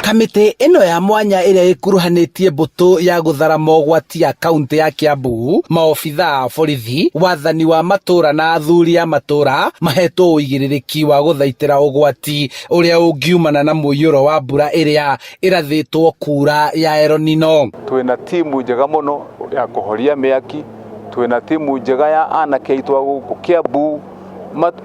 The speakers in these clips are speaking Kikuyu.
Kamĩtĩ ĩno ya mwanya ĩrĩa ĩkuruhanĩtie mbũtũ ya gũthara mogwati ya kaunti ya Kiambu, maobithaa a borithi, wathani wa matũra na athuri a matũra mahetwo ũigĩrĩrĩki wa gũthaitĩra ũgwati ũrĩa ũngiumana na mũiyũro wa mbura ĩrĩa ĩrathĩtwo kura ya El Nino. Twĩna timu njega mũno ya kũhoria mĩaki, twĩna timu njega ya anake aitũ a gũkũ Kiambu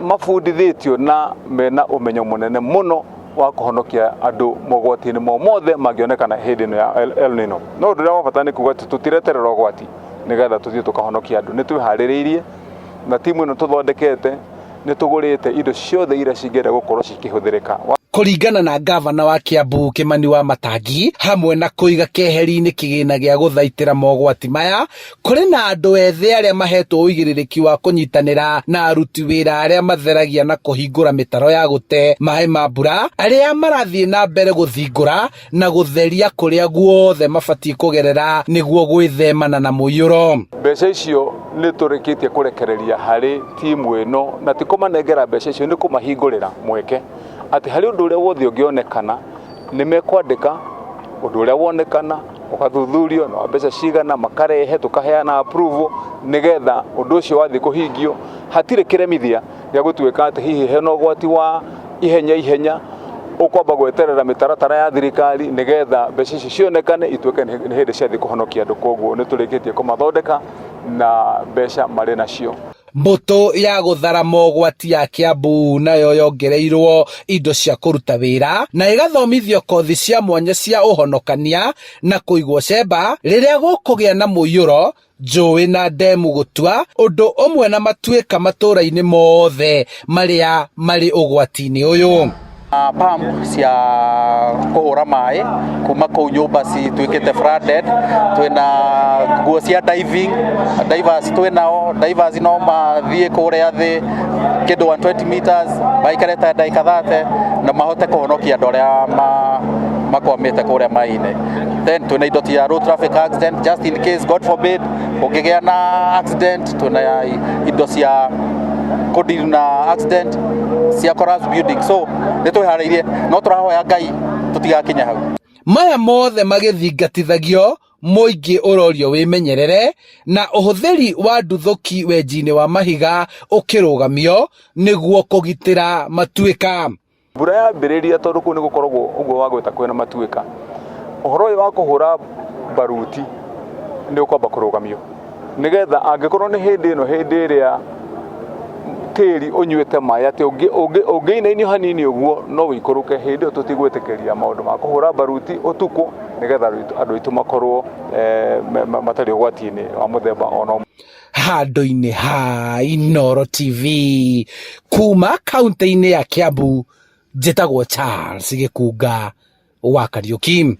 mabundithĩtio na mena ũmenyo mũnene mũno wa kũhonokia andũ mogwati-inĩ mo mothe mangĩonekana hĩndĩ ĩno ya El Nino. No ũndũ ũrĩa wa bata nĩ kuga atĩ tũtireterera ũgwati nĩgetha tũthiĩ tũkahonokia andũ. Nĩ twĩharĩrĩirie na timu ĩno tũthondekete nĩ tũgũrĩte indo ciothe iria cingĩenda gũkorwo cikĩhũthĩrĩka. Kũringana na ngavana wa Kiambu Kimani wa Matangi, hamwe na kũiga keheri-inĩ kĩgĩna gĩa gũthaitĩra mogwati maya, kũrĩ na andũ ethĩ arĩa mahetwo ũigĩrĩrĩki wa kũnyitanĩra na aruti wĩra arĩa matheragia na kũhingũra mĩtaro ya gũte maĩ ma mbura, arĩa marathiĩ na mbere gũthingũra na gũtheria kũrĩa guothe mabatiĩ kũgerera nĩguo gwĩthemana na mũiyũro. Mbeca icio nĩ tũrĩkĩtie kũrekereria harĩ timu ĩno, na ti kũmanengera mbeca icio, nĩ kũmahingũrĩra mweke atĩ harĩ ũndũ ũrĩa wothe ũngĩonekana nĩ mekwandĩka ũndũ ũrĩa wonekana ũgathuthurio na mbeca cigana makarehe tũkaheana approval nĩgetha ũndũ ũcio wathiĩ kũhingio hatirĩ kĩremithia gĩa gũtuĩka atĩ hihi hena ũgwati wa ihenya ihenya ũkwamba gweterera mĩtaratara ya thirikari nĩgetha mbeca icio cionekane ituĩke nĩ hĩndĩ ciathiĩ kũhonokia andũ. Koguo nĩ tũrĩkĩtie kũmathondeka na mbeca marĩ nacio. Mbũtũ ya gũthara mogwati ya Kiambu nayo yongereirwo indo cia kũruta wĩra na ĩgathomithio kothi cia mwanya cia ũhonokania na kũigwo cemba rĩrĩa gũkũgĩa na mũiyũro, njũĩ na ndemu gũtua, ũndũ ũmwe na matuĩka matũra-inĩ mothe marĩa marĩ ũgwati-inĩ ũyũ. Pump cia kũhũra maĩ kuma kũu nyũmba cituĩkĩte flooded. Twĩna nguo cia diving, divers twĩnao, divers no mathiĩ kũrĩa thĩ kĩndũ 120 meters maikare ta ndagĩka 30 na mahote kũhonokia andũ arĩa makwamĩte kũrĩa maĩ-inĩ. Then twĩna indo cia road traffic accident, just in case, God forbid, kũngĩgĩa na accident, twĩna indo cia kũdeal na accident cia collapse building. So nĩ twĩharĩirie, no tũrahoya Ngai tũtigakinye hau. Maya mothe magĩthingatithagio, mũingĩ ũrorio wĩmenyerere na ũhũthĩri wa nduthũki wenji-inĩ wa mahiga ũkĩrũgamio nĩguo kũgitĩra matuĩka. Mbura yambĩrĩria, tondũ kũu nĩ gũkoragwo ũguo wa gwĩta kwĩna matuĩka, ũhoro ũyũ wa kũhũra baruti nĩ ũkwamba kũrũgamio nĩgetha angĩkorwo nĩ hĩndĩ ĩno, hĩndĩ ĩrĩa tĩri ũnyuĩte maĩ atĩ ũngĩinainio hanini ũguo no ũikũrũke, hĩndĩ ĩyo tũtigwĩtĩkĩria maũndũ ma kũhũra baruti ũtukũ nĩgetha andũ aitũ makorwo matarĩ ũgwati-inĩ wa mũthemba ona ũmwe. Handũ-inĩ ha Inooro TV kuma kaunti-inĩ ya Kiambu, njĩtagwo Charles Gĩkunga wa Kariũki.